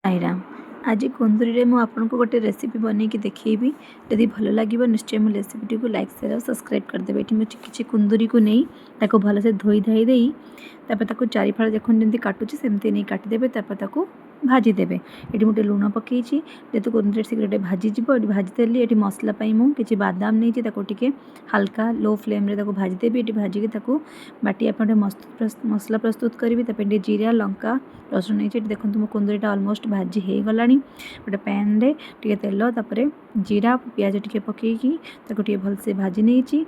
ସାଇରାମ। ଆଜି କୁନ୍ଦୁରିରେ ମୁଁ ଆପଣଙ୍କୁ ଗୋଟେ ରେସିପି ବନେଇକି ଦେଖେଇବି। ଯଦି ଭଲ ଲାଗିବ, ନିଶ୍ଚୟ ମୋ ରେସିପିଟିକୁ ଲାଇକ୍, ସେୟାର ଆଉ ସବସ୍କ୍ରାଇବ୍ କରିଦେବେ। ଏଠି ମୁଁ କିଛି କୁନ୍ଦୁରିକୁ ନେଇ ତାକୁ ଭଲସେ ଧୋଇ ଧାଇ ଦେଇ, ତାପରେ ତାକୁ ଚାରିଫାଳ ଦେଖନ୍ତୁ ଯେମିତି କାଟୁଛି, ସେମିତି ନେଇ କାଟିଦେବେ। ତାପରେ ତାକୁ ଭାଜିଦେବେ। ଏଠି ମୁଁ ଟିକେ ଲୁଣ ପକାଇଛି, ଯେହେତୁ କୁନ୍ଦୁରି ଶୀଘ୍ର ଟିକେ ଭାଜିଯିବ। ଏଠି ଭାଜିଦେଲି। ଏଠି ମସଲା ପାଇଁ ମୁଁ କିଛି ବାଦାମ ନେଇଛି, ତାକୁ ଟିକେ ହାଲକା ଲୋ ଫ୍ଲେମ୍ରେ ତାକୁ ଭାଜିଦେବି। ଏଠି ଭାଜିକି ତାକୁ ବାଟିବା ପାଇଁ ଗୋଟେ ମସଲା ପ୍ରସ୍ତୁତ କରିବି। ତା ପାଇଁ ଟିକେ ଜିରା, ଲଙ୍କା, ରସୁଣ ନେଇଛି। ଏଠି ଦେଖନ୍ତୁ, ମୋ କୁନ୍ଦୁରିଟା ଅଲମୋଷ୍ଟ ଭାଜି ହେଇଗଲାଣି। ଗୋଟେ ପ୍ୟାନ୍ରେ ଟିକେ ତେଲ, ତାପରେ ଜିରା, ପିଆଜ ଟିକେ ପକାଇକି ତାକୁ ଟିକେ ଭଲସେ ଭାଜି ନେଇଛି।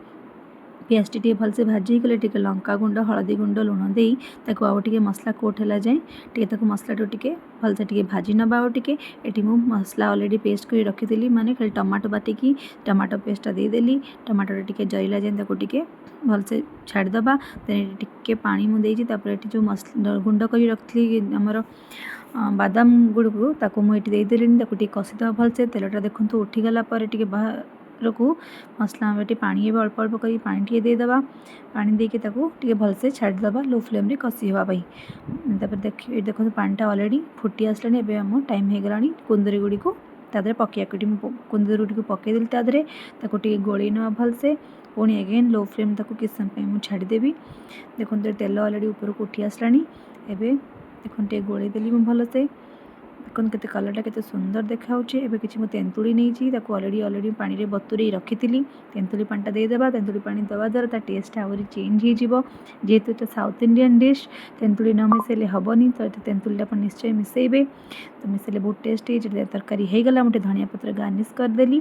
ପିଆଜଟି ଟିକେ ଭଲସେ ଭାଜି ହେଇଗଲେ ଟିକେ ଲଙ୍କା ଗୁଣ୍ଡ, ହଳଦୀ ଗୁଣ୍ଡ, ଲୁଣ ଦେଇ ତାକୁ ଆଉ ଟିକେ ମସଲା କୋଟ୍ ହେଲା ଯାଏଁ ଟିକେ ତାକୁ ମସଲାଠୁ ଟିକେ ଭଲସେ ଟିକେ ଭାଜି ନେବା ଆଉ ଟିକେ। ଏଠି ମୁଁ ମସଲା ଅଲରେଡ଼ି ପେଷ୍ଟ କରି ରଖିଥିଲି, ମାନେ ଖାଲି ଟମାଟୋ ବାଟିକି ଟମାଟୋ ପେଷ୍ଟଟା ଦେଇଦେଲି। ଟମାଟୋଟା ଟିକେ ଜରିଲା ଯାଏଁ ତାକୁ ଟିକେ ଭଲସେ ଛାଡ଼ିଦେବା। ଦେନ୍ ଏଠି ଟିକେ ପାଣି ମୁଁ ଦେଇଛି। ତାପରେ ଏଠି ଯେଉଁ ମସଲା ଗୁଣ୍ଡ କରି ରଖିଥିଲି, ଆମର ବାଦାମ ଗୁଡ଼ିକୁ, ତାକୁ ମୁଁ ଏଠି ଦେଇଦେଲିଣି। ତାକୁ ଟିକେ କଷିଦେବା ଭଲସେ। ତେଲଟା ଦେଖନ୍ତୁ ଉଠିଗଲା ପରେ ଟିକେ ବାହାରକୁ ମସଲା, ଆମେ ଏଠି ପାଣି ଏବେ ଅଳ୍ପ ଅଳ୍ପ କରି ପାଣି ଟିକେ ଦେଇଦେବା। ପାଣି ଦେଇକି ତାକୁ ଟିକେ ଭଲସେ ଛାଡ଼ିଦେବା ଲୋ ଫ୍ଲେମ୍ରେ କଷି ହେବା ପାଇଁ। ତାପରେ ଦେଖି ଏଠି ଦେଖନ୍ତୁ, ପାଣିଟା ଅଲରେଡ଼ି ଫୁଟି ଆସିଲାଣି। ଏବେ ଆମ ଟାଇମ୍ ହେଇଗଲାଣି କୁନ୍ଦୁରି ଗୁଡ଼ିକୁ ତା ଦେହରେ ପକାଇବାକୁ। ଏଠି ମୁଁ କୁନ୍ଦୁରି ଗୁଡ଼ିକୁ ପକାଇଦେଲି ତା ଦେହରେ। ତାକୁ ଟିକେ ଗୋଳେଇ ନେବା ଭଲସେ। ପୁଣି ଏଗେନ୍ ଲୋ ଫ୍ଲେମ୍ ତାକୁ କିଛି ସମୟ ପାଇଁ ମୁଁ ଛାଡ଼ିଦେବି। ଦେଖନ୍ତୁ, ତେଲ ଅଲରେଡ଼ି ଉପରକୁ ଉଠି ଆସିଲାଣି। ଏବେ ଦେଖନ୍ତୁ, ଟିକେ ଗୋଳେଇ ଦେଲି ମୁଁ ଭଲସେ। ଦେଖନ୍ତୁ, କେତେ କଲର୍ଟା କେତେ ସୁନ୍ଦର ଦେଖାହେଉଛି। ଏବେ କିଛି ମୁଁ ତେନ୍ତୁଳି ନେଇଛି, ତାକୁ ଅଲରେଡ଼ି ପାଣିରେ ବତୁରେଇ ରଖିଥିଲି। ତେନ୍ତୁଳି ପାଣିଟା ଦେଇଦେବା। ତେନ୍ତୁଳି ପାଣି ଦେବା ଦ୍ୱାରା ତା ଟେଷ୍ଟଟା ଆହୁରି ଚେଞ୍ଜ ହେଇଯିବ। ଯେହେତୁ ଏଇଟା ସାଉଥ୍ ଇଣ୍ଡିଆନ୍ ଡିଶ୍, ତେନ୍ତୁଳି ନ ମିଶାଇଲେ ହେବନି। ତ ଏଠି ତେନ୍ତୁଳିଟା ଆପଣ ନିଶ୍ଚୟ ମିଶାଇବେ। ତ ମିଶାଇଲେ ବହୁତ ଟେଷ୍ଟ ହେଇଛି। ତରକାରୀ ହେଇଗଲା, ମୁଁ ଟିକେ ଧନିଆ ପତ୍ର ଗାର୍ନିସ୍ କରିଦେଲି।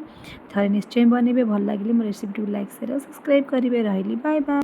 ଥରେ ନିଶ୍ଚୟ ବନେଇବେ। ଭଲ ଲାଗିଲେ ମୋ ରେସିପିଟିକୁ ଲାଇକ୍, ସେୟାର ଆଉ ସବସ୍କ୍ରାଇବ୍ କରିବେ। ରହିଲି, ବାଏ ବାଏ।